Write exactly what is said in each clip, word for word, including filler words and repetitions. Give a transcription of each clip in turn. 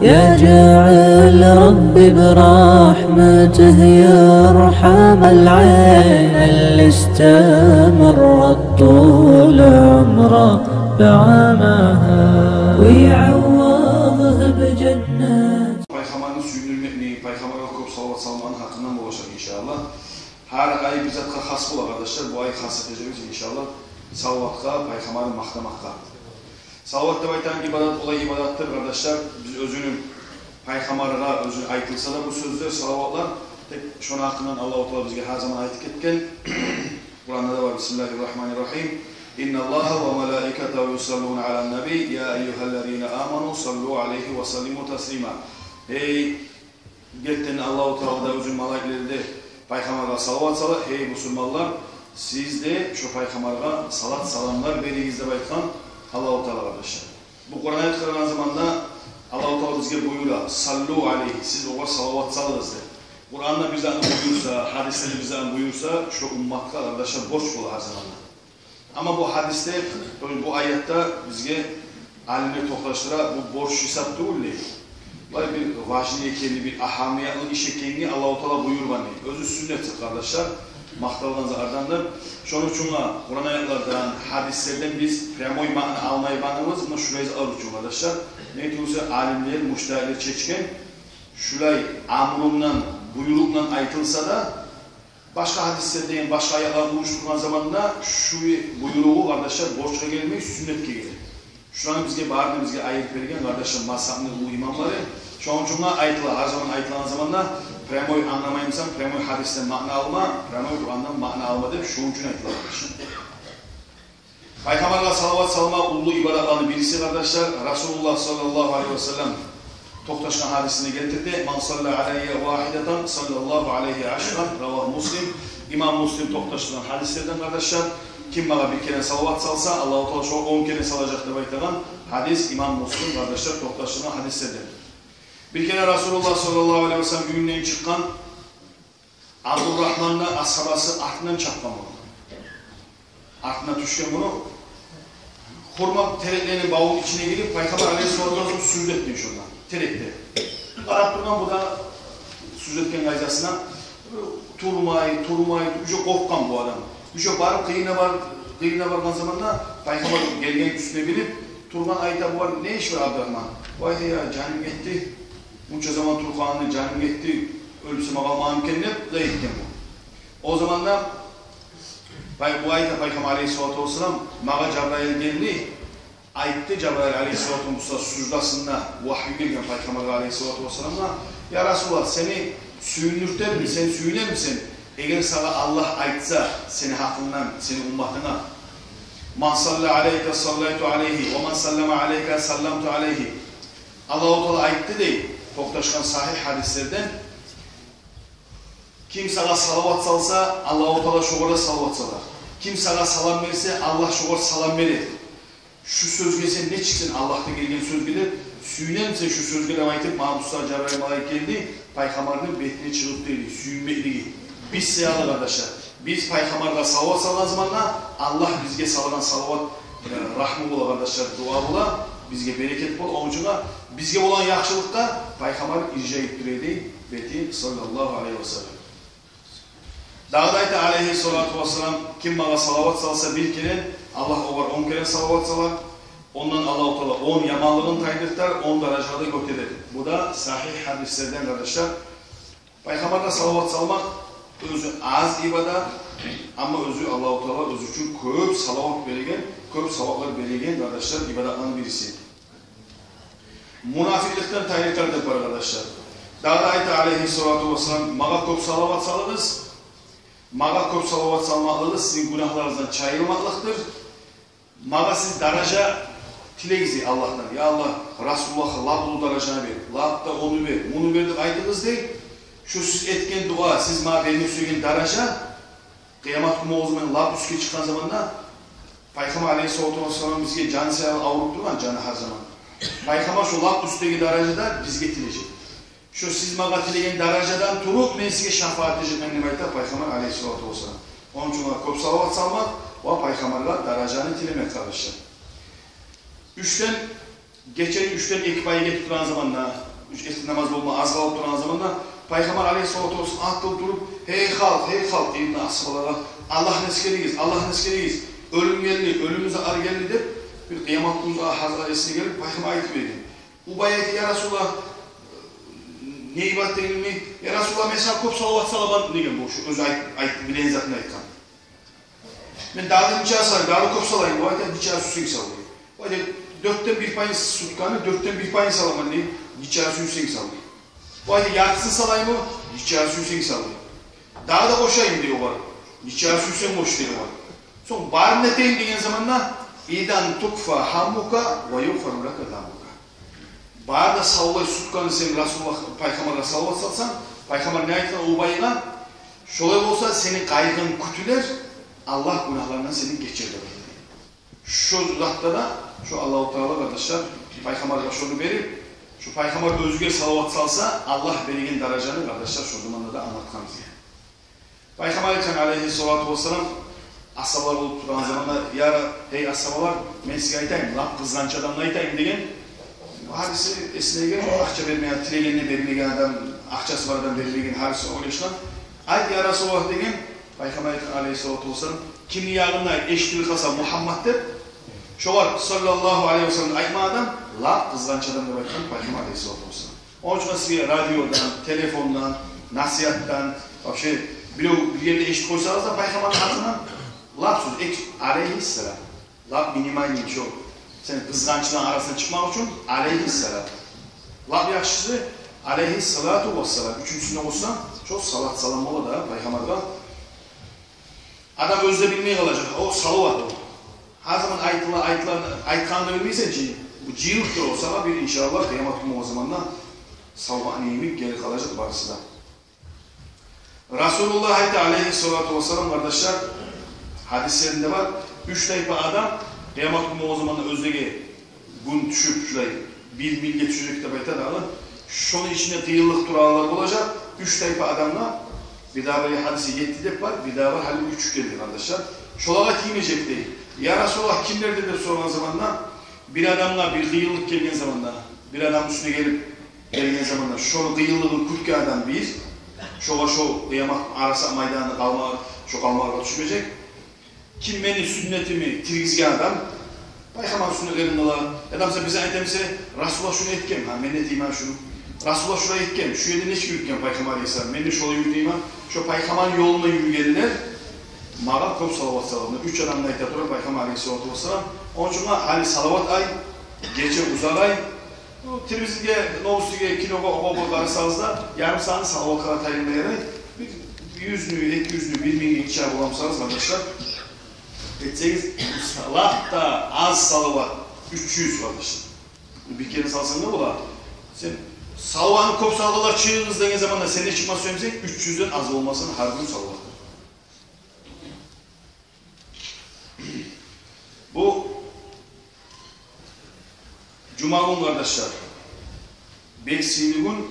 يجعل ربي برحمته يرحم العين اللي استمرت طول عمره بعماها، ويعوضه بجنات. Пайхаммарны сююндюрмекни, пайхаммаргъа кёп салават салмакъны гьакъындан болажакъ, иншааллагь. Гьар ай бир затгъа хас бола, къардашлар, бу ай хас этежекбиз, иншааллагь, салаватгъа, пайхаммарны макътамакъгъа. Салават деп айтагъан ибадат олай ибадатдыр, къардашлар, биз оьзюню пайхаммаргъа оьзю айтылса да бу сёзлер, салаватлар, тек шону гьакъындан Аллагьу Таала бизге гьар заман айтып гетген. Къуранда да бар: بسم الله الرحمن الرحيم. إن الله وملائكته يصلون على النبي يا أيها الذين آمنوا صلوا عليه وسلموا تسليما. Гьей, гертиден Аллагьу Таала да, оьзюню малайиклери де пайхаммаргъа салават сала: «Гьей бусурманлар, сиз де шо пайхаммаргъа салат-саламлар беригиз», — деп айтгъан Аллагьу Таала, къардашлар. Бу Къуран аятгъа къарагъан заманда Аллагьу Таала бизге буюра: «صلوا عليه», сиз огъар салават салыгъыз деп. Къуранда бир затны буюрса, гьадислерде бир затны буюрса, шо умматгъа, къардашлар, борч бола гьар заманда. Амма бу гьадисде, бу аятда бизге алимлер токъташдыра, бу борч гьисап тюгюл де, булай бир важный экенни, бир агьамиятлы иш экенни Аллагьу Таала буюргъан дей. Оьзю сюннет, къардашлар, макъталгъан затлардандыр. Шону учун Къуран аятлардан, гьадислерден биз прямой маъна алмайгъаныбыз муна шулай затлар учун, къардашлар. Неге тюгюл де алимлер, мужтагьидлер чечген, шулай амрундан, буйрукъдан айтылса да, башгъа гьадислер деген, башгъа аятлар уьйрештирген заманда шу буйругъу, къардашлар, борчгъа гелмей, сюннетге геле. Шуланы бизге, барын да бизге айырып берген, къардашлар, мазгьабны уллу имамлары. Шону учун айтыла, гьар заман айтылагъан заманда прямой англамаймысан, прямой гьадисден маъна алма, прямой Къурандан маъна алма деп, шону учун айтыла, къардашлар. Пайхаммаргъа салават салма уллу ибадатланы бириси, къардашлар. Расулуллагь саллаллагьу алайгьи ва саллам токъташгъан гьадисинде гелтирди: «من صلى علي واحدة صلى الله عليه عشرا», равагьу Муслим. Имам Муслим токъташгъан гьадислерден, къардашлар. Ким магъа бир керен салават салса, Аллагьу Таала шогъар он керен салажакъ деп айтагъан гьадис имам Муслим, къардашлар, токъташгъан гьадислерден. Бир керен Расулуллагь саллаллагьу алайгьи ва саллам уьюнден чыкъгъан, Абдурагьманны асгьабасы артындан чапгъан муну. Артына тюшген муну. Хурма тереклени бавун ичине гирип, Пайхаммар алайгьиссалату вассалам сужда этген шонда, терекде. Къарап тургъан бу да сужда этген къайдасына, турмай, турмай, уже къоркъгъан бу адам. Уже барып, къырыйына бар-, къырыйына баргъан заманда Пайхаммар гелген уьстюне минип тургъан, айта бугъар: «Не иш бар, Абдурагьман?» «Вай, я, жаным гетди. Мунча заман тургъанны, жаным гетди, оьлюп сама къалмагъан экен», — деп, булай этген бу. О заманда пай-, бу айта Пайхаммар алайгьиссалату вассалам: «Магъа Жабрайыл гелди, айтды Жабрайыл алайгьиссалату вассалам, суждасында вагьйу гелген Пайхаммаргъа алайгьиссалату вассаламгъа: я Расулуллагь, сени сююндюртерми, сен сююнермисен, эгер сагъа Аллагь айтса сени гьакъынгдан, сени умматынга: من صلى عليك صليت عليه، ومن سلم عليك سلمت عليه». Аллагьу Таала айтды дей, токъташгъан сагьигь гьадислерден: «Ким сагъа салават салса, Аллагьу Таала шогъар да салават салар. Ким сагъа салам берсе, Аллагь шогъар салам берер. Шу сёзге сен нечиксен, Аллагьдан гелген сёзге де, сююнермисен шу сёзге?» — деп айтып, магъа бусагьат Жабрайыл малайик гелди, Пайхаммарны бетине чыгъып дейди, сююнмеклиги. Биз саялы, къардашлар, биз Пайхаммаргъа салават салгъан заманда Аллагь бизге салгъан салават, э, рагьму бола, къардашлар, дуа бола, бизге берекет бола. Ону учун да бизге болгъан яхшылыкъгъа Пайхаммар иржайып тура эди бети, саллаллагьу алайгьи ва саллам. Дагъы да айта алайгьиссалату вассалам: «Ким магъа салават салса бир керен, Аллагь огъар он керен салават салар. Ондан Аллагьу Таала он яманлыгъын тайдыртар, он даражагъа гётерер». Бу да сагьигь гьадислерден, къардашлар. Пайхаммаргъа салават салмакъ оьзю аз ибадат, амма оьзю Аллагьу Таала оьзю учун кёп салават береген, кёп саваплар береген, къардашлар, ибадатланы бириси. Мунафикъликден тайдыртар деп бар, къардашлар. Дагъы да айта алайгьиссалату вассалам: «Магъа кёп салават салыгъыз. Магъа кёп салават салмакълыгъыз сизин гюнагьларыгъыздан чайылмакълыкъдыр. Магъа сиз даража тилегиз Аллагьдан. Я Аллагь, Расулуллагьгъа лап уллу даражаны бер, лап да ону бер, муну бер», — деп айтыгъыз дей. Шу сиз этген дуа, сиз магъа бермек сюеген даража, къыямат гюн болгъан заман, лап уьстге чыкъгъан заманда, Пайхаммар алайгьиссалату вассалам бизге жаны саялы авруп тургъан, жаны гьар заман. Пайхаммар шо лап уьстдеги даражада бизге тилежек. Шо сиз магъа тилеген даражадан туруп, мен сизге шафаат этежекмен деп айта Пайхаммар алайгьиссалату вассалам. Ону учун да кёп салават салмакъ ва Пайхаммаргъа даражаны тилемек, къардашлар. Уьчден, Гечени уьчден эки пайы гетип турагъан заманда, уьч, эртен намаз болма аз къалып турагъан заманда, Пайхаммар алейгьиссалату вассалам атылып туруп: «Гьей халкъ, гьей халкъ», — дейди асгьабалагъа, — «Аллагьны эсгеригиз, Аллагьны эсгеригиз. Оьлюм гелди, оьлюмню затлары гелди», — деп, бир къыямат гюнню затлары эсине гелип, Пайхаммар айтып берген. Убай айтды: «Я Расулуллагь, не ибадат этейим?» «Я Расулуллагь, мен сагъа кёп салават саламан», — деген бу, шу оьзю айт-, айт-, билеген затын айтгъан. «Мен дагъы нече салайым, дагъы кёп салайым?» — бу айта. «Нече сюйсенг сал», — дей. Бу айта: «Дёртден бир пайын, сутканы дёртден бир пайын саламан», — дей. «Нече сюйсенг сал», — дей. Бу айта: «Яртысын салайым?» — дей. «Нече сюйсенг сал», — дей. «Дагъы да къошайым?» — дей огъар. «Нече сюйсенг къош», — дей огъар. Сонг барын этейим деген заманда: «Изан тукфа гьаммука ва югъфару лака занбука». Бары да савлай сутканы сен Расулуллагь, Пайхаммаргъа салават салсанг, Пайхаммар не айтгъан Убайгъа? «Шолай болса, сени къайгъынг кютюлер, Аллагь гюнагьларынгдан сени гечер», — деп айтгъан. Шо затда да, шо Аллагьу Таала, къардашлар, Пайхаммаргъа шону берип, шо Пайхаммар оьзюне салават салса, Аллагь береген даражаны, къардашлар, шо заманда да англатгъан бизге. Пайхаммар айтгъан алейгьиссалату вассалам асгьабалар болуп тургъан заманда: «Я, гьей асгьабалар, мен сизге айтайым, лап къызгъанч адамны айтайым», — деген. Гьадиси эсине гелген, акъча бермеген, тилегенине бермеген адам, акъчасы бар адам бермеген, гьадиси ойлашгъан. «Айт, я Расулуллагь», — деген. Пайхаммар айтгъан алейгьиссалату вассалам: «Кимни ягъында эшитилип къалса Мугьаммад деп, шогъар саллаллагьу алейгьи ва саллам айтма адам, лап къызгъанч адам», — деп айтгъан Пайхаммар алейгьиссалату вассалам. Ону учун сизге радиодан, телефондан, насигьатдан, вообще бирев бир ерде эшитип къойсагъыз да Пайхаммарны атындан, лап сюйсенг, эк-, алейгьиссалам. Лап минимальный шо, сен къызгъанчланы арасындан чыкъмакъ учун алейгьиссалам. Лап яхшысы алейгьиссалату вассалам. Уьчюнчюсюне къошсанг, шо салат салам бола да Пайхаммаргъа. Адам оьзю де билмей къалажакъ, о салават о. Гьар заман айтыла, айтыла, айтгъанны да билмейсен чи, бу жыйылып тура о сагъа бир, иншааллагь, къыямат гюн болгъан заманда савгъатны йимик гелип къалажакъ барысы да. Расулуллагь айта алейгьиссалату вассалам, къардашлар, гьадислеринде бар, уьч тайпа адам къыямат гюн болгъан заманда оьзлеге гюн тюшюп, шулай бир милге тюшежек деп айта дагъы. Шону ичинде къыйынлыкъ турагъанлар болажакъ. Уьч тайпа адамгъа, бир дагъы бир гьадисде етти деп бар, бир дагъы бар, гьали уьч гелди, къардашлар. Шолагъа тиймежек дей. «Я Расулуллагь, кимлердир?» — деп сорагъан заманда, бир адамгъа бир къыйынлыкъ гелген заманда, бир адам уьстюне гелип гелген заманда, шону къыйынлыгъын кютген адам бир, шогъар шо къыямат арасат майданында къалмагъа, шо къалмагъа тюшмежек. Ким мени сюннетимни тиргизген адам, Пайхаммарны сюннетлерин къыла, яда буса бизге айта буса, Расулуллагь шуну этген, гьа, мен де этейим шуну. Расулуллагь шулай этген, шу ерде нечик юрютген Пайхаммар алейгьиссалам, мен де шолай юрютейим. Шо Пайхаммарны ёлунда юрюгенлер магъа кёп салават салалар. Уьч адамны айта тура Пайхаммар алейгьиссалату вассалам. Ону учун гьали салават ай, гече узагъай. Бу Тирмизиге, Новостиге, киногъа, огъа-бугъа къарасагъыз да, ярым сагьатны салаватгъа тайдырма ярай. Бир юзню, эки юзню, бир мингни ичине боламысагъыз, къардашлар, этсегиз, лап да аз салават уьч юз, къардашлар. Бир керен салсанг да бола. Сен салаватны кёп салгъанлар чыгъыгъыз деген заманда, сен де чыкъма сюемисен, уьч юзден аз болмасын гьар гюн салават. Бу жума гюн, къардашлар, бек сыйлы гюн.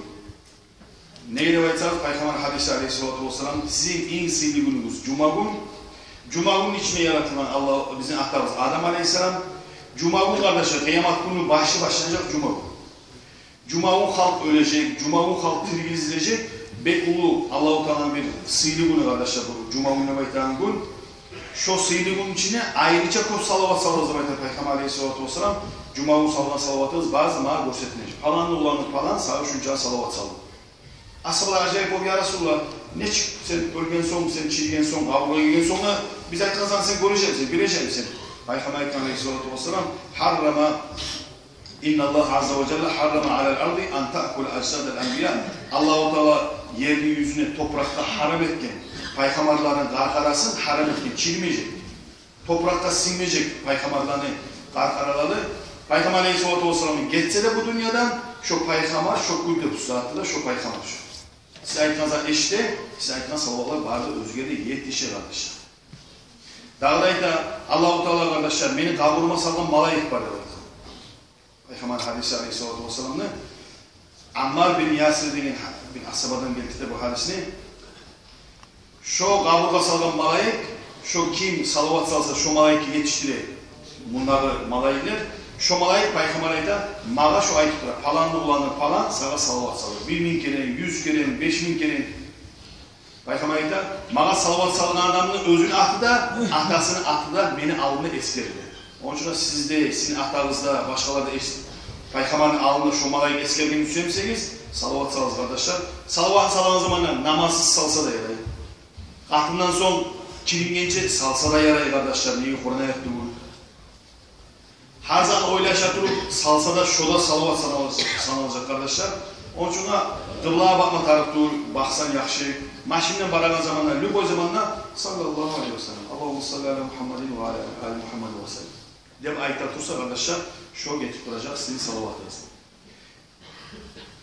Неге деп айтсагъыз, Пайхаммар гьадиси алейгьиссалату вассалам: «Сизин инг сыйлы гюнюгюз жума гюн». Жума гюнню ичинде яратылгъан Аллагь, бизин атабыз Адам алейгьиссалам. Жума гюн, къардашлар, къыямат гюнню башы башланажакъ жума гюн. Жума гюн халкъ оьлежек, жума гюн халкъ тиргизилежек. Бек уллу Аллагьу Тааланы бир сыйлы гюню, къардашлар, бу жума гюн деп айтагъан гюн. Шо сыйлы гюнню ичинде айрыча кёп салават салыгъыз деп айта Пайхаммар алейгьиссалату вассалам. Жума гюн салгъан салаватыгъыз барысы да магъа гёрсетилежек. Паланны уланы палан сагъа шунча салават салды. Асгьабалар ажайып болуп: «Я Расулуллагь, нечик сен оьлген сонг, сен чийген сонг, къабургъа гирген сонг да, биз айтгъан затны сен гёрежекмисен, билежекмисен?» Пайхаммар айтгъан алейгьиссалату вассалам: «Гьаррама, инналлагьа азза ва жалла гьаррама алал арди ан таъкула ажсадал анбия». Аллагьу Таала ерни юзюне, топуракъгъа гьарам этген, пайхаммарланы къаркъарасын гьарам этген, чирмежек. Топуракъгъа сингмежек пайхаммарланы къаркъаралары. Пайхаммар алейгьиссалату вассалам гетсе де бу дюньядан, шо пайхаммар шо кюйде бусагьатда да шо пайхаммар шо. Сиз айтгъан зат эшите, сиз айтгъан салаватлар бары да оьзюне де етише, къардашлар. Дагъы да айта Аллагьу Таала, къардашлар: «Мени къабурума салгъан малайик бар», — деп айта. Пайхаммар гьадиси алейгьиссалату вассаламны, Аммар бин Ясир деген гьа-, бир асгьабадан гелтирди бу гьадисни. Шо къабургъа салгъан малайик, шо ким салават салса, шо малайикге етишдире. Мундагъы малайиклер, Шо малайик, пайхаммар айта, магъа шо айтып тура: «Паланны уланы палан сагъа салават салды». Бир минг керен, юз керен, беш минг керен. Пайхаммар айта, магъа салават салгъан адамны оьзюню аты да, атасыны аты да мени алдымда эсгерилди. Ону учун сиз де, сизин атагъыз да, башгъалар да эс-, пайхаммарны алдында шо малайик эсгергенин сюемисегиз, салават салыгъыз, къардашлар. Салаватны салагъан заманда намазсыз салса да ярай. Къатындан сонг кирингенче салса да ярай, къардашлар, неге Къуран аят тюгюл. Гьар зат ойлаша туруп салса да, шо да салават санала-, саналажакъ, къардашлар. Ону учун къыблагъа бакъма тарыкъ тюгюл, бакъсанг яхшы. Машинде барагъан заманда, любой заманда «Саллаллагьу алайгьи ва саллам, Аллагьумма салли аля Мухаммадин ва аля али Мухаммад ва саллим» деп айта турса, къардашлар, шо гетип туражакъ сизин салаватыгъыз.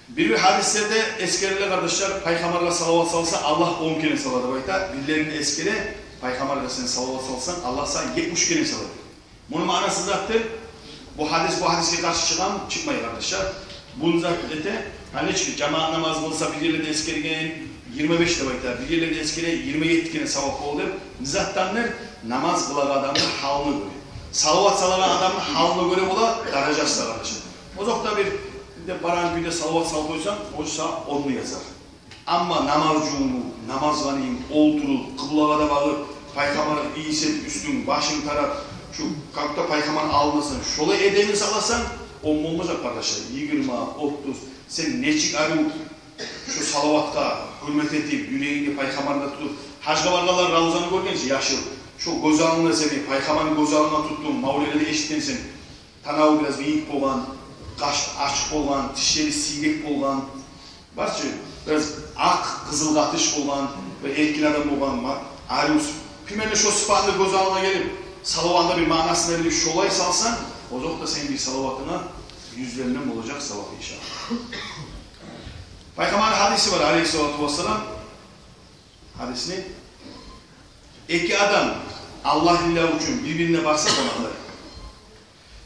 Бир-бир гьадислерде эсгериле, къардашлар, пайхаммаргъа салават салса, Аллагь он керен салар деп айта. Бирлеринде эсгере, пайхаммаргъа сен салават салсанг, Аллагь сагъа етмиш керен салар. Муну маънасы затдыр. Бу гьадис бу гьадисге къаршы чыгъамы? Чыкъмай, къардашлар. Буну зат эте, гьали чи жамаат намаз къылса, бир ерлерде эсгерген йигирма беш деп айта, бир ерлерде эсгере йигирма етти керен савап болур деп. Не затдандыр? Намаз къылагъан адамны гьалына гёре, салават салагъан адамны гьалына гёре бола даражасы да, къардашлар. Озокъда, бир де барагъан кюйде салават салып къойсанг, о сагъа онну язар. Амма намаз жувунуп, намазгъа олтуруп, къыблагъа да багъып, пайхаммарны ийис этип, уьстюнг, башынг тарап, шу как-то пайхаммарны алдындасан, шолай эдебин сакъласанг, он болмажакъ, къардашлар, йигирма, отуз. Сен нечик арив шу салаватгъа гьюрмет этип, юрегингде пайхаммарны тутуп, гьажгъа баргъанлар Равзаны гёрген чи, яшыл. Шо гёз аллынгда сени пайхаммарны гёз аллынга тутдунг, мавлетлени эшитгенсен, танаву бираз бийик болгъан, къаш ачыкъ болгъан, тишлери сийрек болгъан. Бар чы, бираз акъ, къызыл къатыш болгъан, бир эркин адам болгъан, ма-, арив. Примерно шо сыпатны гёз аллынга гелип, салаватны бир маънасын да билип, шолай салсанг, озокъда, сени бир салаватынга юзлерден болажакъ савап, иншаллагь. Пайхаммарны гьадиси бар, алейгьиссалату вассалам. Гьадисни: эки адам Аллагь лиллагь учун бир-бирине барса, къонакълай,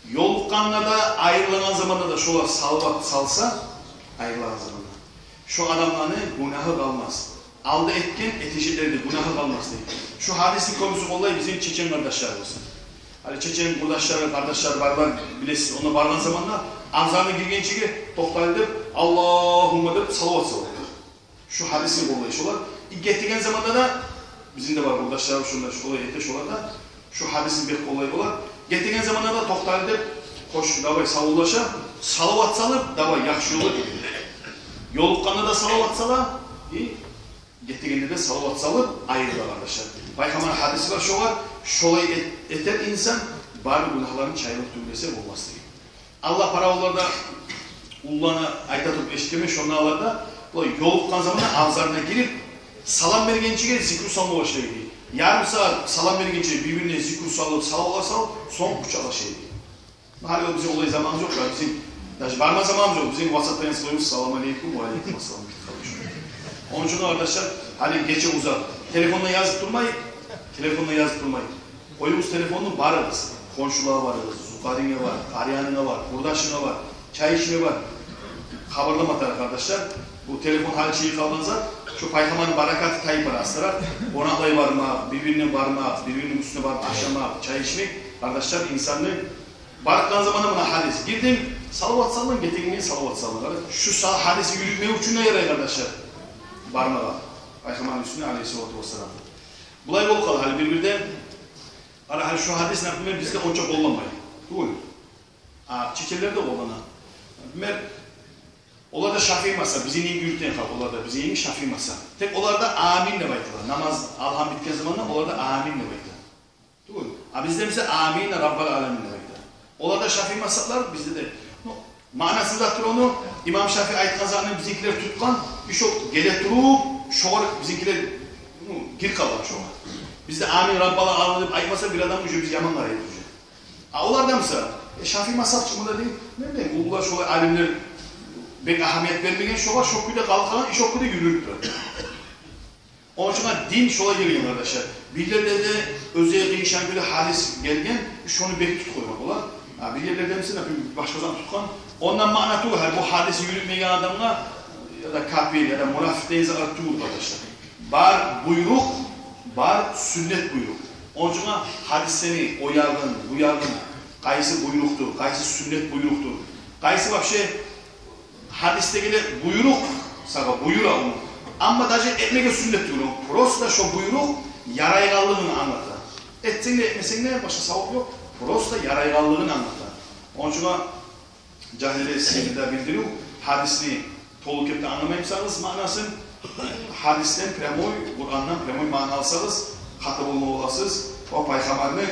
ёлукъгъанда да, айрылагъан заманда да шолар салават салса, айрылагъан заманда, шо адамланы гюнагьы къалмас. Алда этген, этежеклерини гюнагьы къалмас, дей. Шу гьадисни кёбюсю къоллай бизин чечен къардашларыбыз. Гьали чечен къурдашлары, къардашлары барлар, билесиз, онда баргъан заманда абзарына гиргенчеге токътайлы деп, «Аллагьумма» деп салават салалар. Шу гьадисни къоллай шолар. И гетеген заманда да, бизин де бар къурдашларыбыз шунда шолай эте, шолар да шу гьадисни бек къоллай олар. Гетеген заманда да токътайлы деп, хош, давай, савболлаша, салават салып, давай, яхшы ёлгъа гетейик. Ёлукъгъанда да салават сала, и гетегенде де салават салып айрыла, къардашлар. Пайхаммарны гьадиси бар шогъар, шолай эт-, этер инсан, бары гюнагьларын чайылып тюгюл эсе болмас деген. Алла паравулларда, уллуланы айта туруп эшитгенмен, шонда аларда, булай ёлукъгъан заманда абзарына гирип, салам бергенчеге зикру салма башлай эди. Ярым сагьат салам бергенче бир-бирине зикру салып, салават салып, сонг къучакълаша эди. Гьали о бизин олай заманыбыз ёкъ да, бизин даже барма заманыбыз ёкъ. Бизин ватсапдан язып къоябыз: «Салам алейкум, ва алейкум ассалам». Ону учун, къардашлар, гьали гече узакъ. Телефонда язып турмай, телефонда язып турмай. Къоюгъуз телефонну, барыгъыз. Хоншулагъа барыгъыз, зукъаринге бар, къариянгъа бар, къурдашынга бар, чай ичме бар. Хабарлама тарыкъ, къардашлар. Бу телефон гьали чыгъып къалгъан зат, шу пайхаммарны баракаты тайып бара астаракъ. Къонакълай бармакъ, бир-бирине бармакъ, бир-бирини уьстюне барып ашамакъ, чай ичмек, къардашлар, инсанны баргъан заманда муна гьадис. Гирдинг, салават салдынг, гетегенде салават салдынг. Къара, шу са-, гьадисни юрютмек учун да ярай, къардашлар, бармагъа пайхаммарны уьстюне, алейгьиссалату вассалам. Булай болуп къала гьали бир-бирде. Къара, гьали шу гьадис, например, бизде онча къолланмай. Тюгюл. А чеченлерде къоллана. Например, оларда шафии мазгьап, бизин йимик юрютеген халкъ, оларда бизин йимик шафии мазгьап. Тек оларда «амин» деп айтыла. Намаз, алгьам битген заманда оларда «амин» деп айта. Тюгюл. А бизде буса «амин, Раббал аламин» деп айта. Оларда шафии мазгьаплар, бизде де. Ну, маънасы да тур ону, имам Шафии айтгъан затны бизинкилер тутгъан, и шо геле туруп, шогъар бизинкилер, ну, гирип къалгъан шогъар. Бизде «амин, Раббал аламин» деп айтмаса бир адам, уже биз яман къарайбыз уже. А оларда буса, э, шафии мазгьап чыкъмады дей, не билейим, уллулар, шолай алимлер бек агьамият бермеген шогъар, шо кюйде къалып къалгъан, и шо кюйде юрюлюп тура. Ону учун дин шолай гелген, къардашлар. Бирлерде де оьзлеге къыйышгъан кюйде гьадис гелген, шону бек тутуп къойгъан олар. А бирлерде де, мисал, башгъа зат тутгъан. Ондан маъна тюгюл, гьали бу гьадисни юрютмеген адамгъа, я да капир, я да мунафикъ деген зат тюгюл, къардашлар. Бар буйрукъ, бар сюннет буйрукъ. Ону учун гьадислени о ягъын, бу ягъын Къайсы буйрукъдур, къайсы сюннет буйрукъдур, къайсы вообще гьадисде геле буйрукъ, сагъа буюра ону. Амма даже этмеге сюннет тюгюл о. Просто шо буйрукъ ярайгъанлыгъын англата. Этсенг де, этмесенг де, башгъа савап ёкъ. Просто ярайгъанлыгъын англата. Ону учун жагьиллеге сизге де билдирив, гьадисни толу кепде англамай бусагъыз маънасын, гьадисден прямой, Къурандан прямой маъна алсагъыз, хата болма боласыз. О пайхаммарны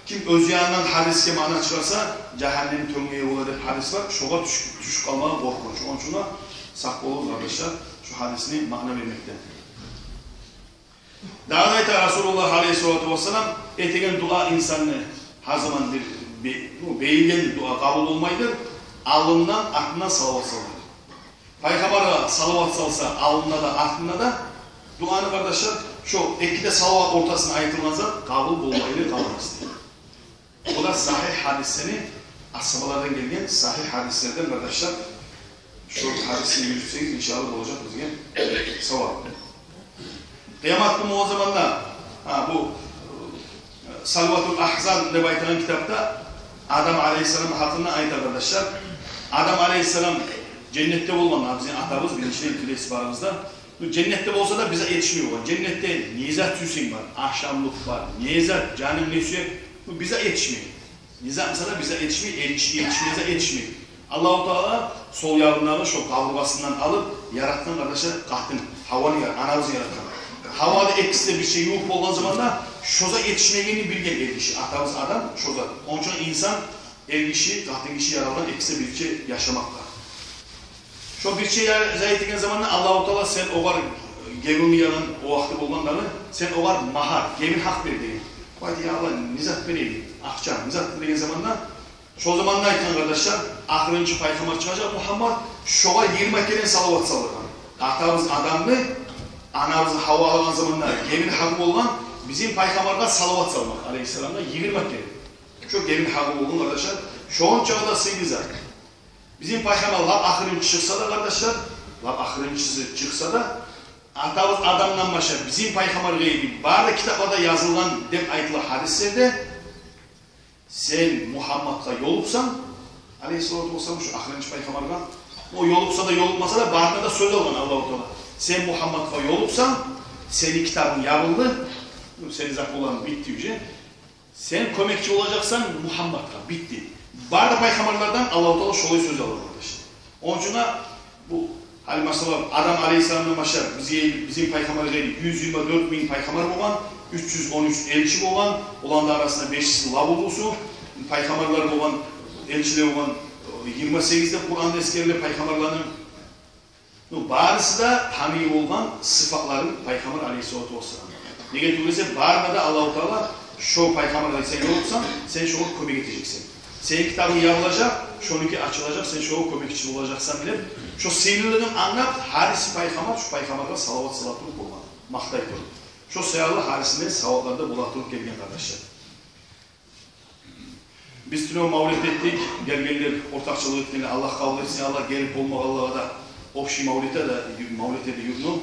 ким оьз янындан гьадисге маъна чыгъарса, жагьаннем тёнгеге бола деп гьадис бар. Шогъар тюш-, тюшюп къалмагъа къоркъунч. Ону учун сакъ болугъуз, къардашлар, шу гьадисни маъна бермекден. Дагъы да айта Расулуллагь алайгьиссалату вассалам: этеген дуа инсанны гьар заман бир бе-, бу бегилген дуа къабул болмайдыр, аллындан, артындан салават салгъан. Пайхаммаргъа салават салса аллында да, артында да, дуаны, къардашлар, шо эки де салават ортасында айтылгъан зат къабул болмайлы къалмас дей. Бу да сагьигь гьадислени, асгьабалардан гелген сагьигь гьадислерден, къардашлар. Шо гьадисни юрютсегиз, иншааллагь, болажакъ бизге савап. Къыямат гюн болгъан заманда, гьа, бу, э, Салаватул Агьзан деп айтагъан китапда Адам алайгьиссалам гьакъында айта, къардашлар. Адам алайгьиссалам женнетде болгъан, гьа, бизин атабыз, биринчиден, билесиз барыгъыз да. Бу женнетде болса да, бир зат етишмей болгъан. Женнетде не зат сюйсенг бар, ашамлыкъ бар, не зат, жанынг не сюе, бу бир зат етишмей. Не зат, мисал, бир зат етишмей, етиш-, етишмей, зат етишмей. Аллагьу Таала сол ягъындагъы шо къабургъасындан алып яратгъан, къардашлар, къатын, Гьаваны яра-, анабызны яратгъан. Гьава да, экиси де бирче ювукъ болгъан заманда, шо зат етишмегенни билген эргиши, атабыз Адам, шо зат. Ону учун инсан, эргиши, къатынгиши яралгъан экиси де бирче яшамакъгъа. Шо бирче я-, зат этеген заманда Аллагьу Таала: «Сен огъар гебинни ялагъан о вакъти болгъан дагъы, сен огъар магьар, гебин гьакъ бер», — деген. О айта: «Я Аллагь, не зат берейим? Акъча, не зат?» — деген заманда, шо заманда айтгъан, къардашлар, ахырынчы пайхаммар чыгъажакъ Мугьаммат, шогъар йигирма керен салават салдыргъан. Атабыз Адамны, анабыз Гьава алагъан заманда гебин гьакъы болгъан бизин пайхаммаргъа салават салмакъ, алайгьиссаламгъа, йигирма керен. Шо гебин гьакъы болгъан, къардашлар, шончакъы да сыйлы зат. Бизин пайхаммар лап ахырынчы чыкъса да, къардашлар, лап ахырынчысы чыкъса да, атабыз Адамдан башлап бизин пайхаммаргъа ерли бары да китапларда язылгъан деп айтыла гьадислерде, сен Мугьамматгъа ёлукъсанг, алайгьиссалату вассалам, шо ахырынчы пайхаммаргъа, о ёлукъса да, ёлукъмаса да, барына да сёз алгъан Аллагьу Таала: «Сен Мугьамматгъа ёлукъсанг, сени китабынг ябылды, сени зат болгъанынг битди уже. Сен кёмекчи болажакъсан Мугьамматгъа, битди». Бары да пайхаммарлардан Аллагьу Таала шолай сёз алгъан, къардашлар. Ону учун да бу, гьали, масала, Адам алайгьиссаламдан башлап бизге, бизин пайхаммаргъа ерли юз йигирма дёрт минг пайхаммар болгъан, уьч юз он уьч элчи болгъан, оланы да арасында бешиси лап уллусу, пайхаммарлар болгъан, элчилер болгъан, йигирма сегиз де Къуранда эсгериле пайхаммарланы. Ну, барысы да таный болгъан сыфатларын пайхаммар алайгьиссалату вассалам. Неге тюгюл эсе, барына да Аллагьу Таала: «Шо пайхаммаргъа сен ёлукъсанг, сен шогъар кёмек этежексен. Сени китабынг ябылажакъ, шонуки ачылажакъ, сен шогъар кёмекчи болажакъсан», — деп, шо сыйлылыгъын англап, гьариси пайхаммар шо пайхаммаргъа салават сала туруп болгъан, макътай туруп. Шо саялы гьарисинде саваплар да бола туруп гелген, къардашлар. Биз тюнегюн мавлет этдик. Гелгенлер, ортакъчылыкъ этгенлер, Аллагь къабул этсин, Аллагь. Гелип болмагъанлагъа да общий мавлетде де, мавлетде де юрюню.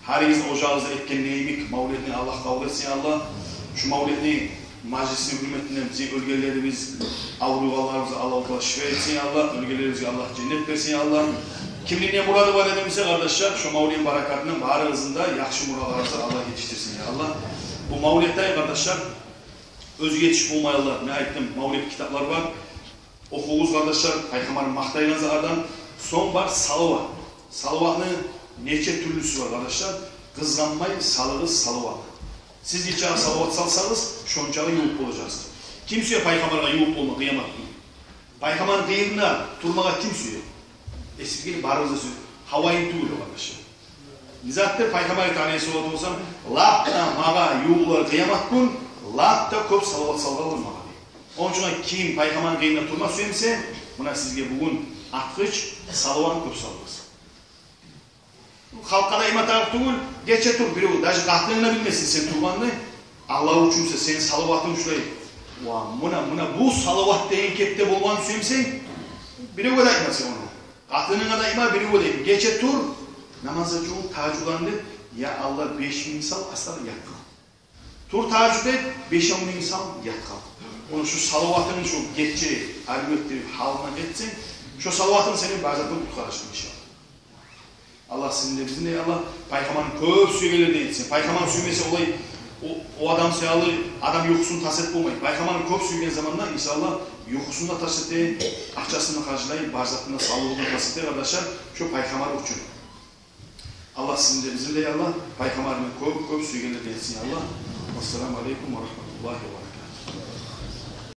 Гьаригиз ожагъыгъызда этген йимик мавлетни Аллагь къабул этсин, Аллагь. Шу мавлетни, мажлисни гьюрметинден бизин оьлгенлерибиз, авруйгъанларыбызгъа Аллагьу Таала шифа этсин, Аллагь. Оьлгенлерибизге Аллагь женнет берсин, Аллагь. Кимни не мурады бар эди буса, къардашлар, шу мавлетни баракатындан барыгъызны да яхшы муратларыгъызгъа Аллагь етишдирсин, я Аллагь. Бу мавлетде, къардашлар, оьзю етишип болмайгъанлар, мен айтдым, мавлет китаплар бар. Охугъуз, къардашлар, пайхаммарны макътайгъан затлардан. Сонг бар салават. Салаватны нече тюрлюсю бар, къардашлар. Къызгъанмай салыгъыз салаватны. Сиз нечакъы салават салсагъыз, шончакъы ювукъ болажакъсыз. Ким сюе пайхаммаргъа ювукъ болма къыямат гюн? Пайхаммарны къырыйында турмагъа ким сюе? Эсибизге барыбыз да сюе. Гьавайын тюгюл, къардашлар. Не затдыр, пайхаммар айта алайгьиссалату вассалам: «Лап да магъа ювукълар къыямат гюн, лап да кёп салават салгъанлар магъа», — дей. Ону учун ким пайхаммарны къырыйында турма сюе буса, муна сизге бугюн ачгъыч, салаватны кёп салыгъыз. Халкъгъа да айтма тарыкъ тюгюл, гече тур, бирев, даже къатынынг да билмесин сен тургъанны, Аллагь учун буса, сени салаватынг шулай. Ва муна, муна бу салават деген кепде болгъанны сюе бусанг, биревге де айтма сен ону. Къатынынга да айтма, биревге де айтма. Гече тур, намазгъа жувун, тагьажжудланы деп, я Аллагь, беш минг сал, астагъфируллагь, ят къал. Тур, тагьажжуд эт, беш минг сал, ят къал. Ону шу салаватынг шу гече арив этдирип гьалына гетсенг, шу салаватынг сени бар затынгдан къутгъарар, иншаллагь. Аллагь сизин де, бизин де, я Аллагь, Пайхаммарны кёп сюегенлерден этсин. Пайхаммарны сюймесе, олай, о, о адам саялы адам юхусун тас этип болмай. Пайхаммарны кёп сюйген заманда, иншаллагь, юхусун да тас эте, акъчасын да харжлай, бар затын да, савлугъун да тас эте, къардашлар, шу Пайхаммар учун. Аллагь сизин де, бизин де, я Аллагь, Пайхаммарны кёп, кёп сюйгенлерден этсин, я Аллагь. Вассаламу алейкум ва рагьматуллагьи ва баракатугь.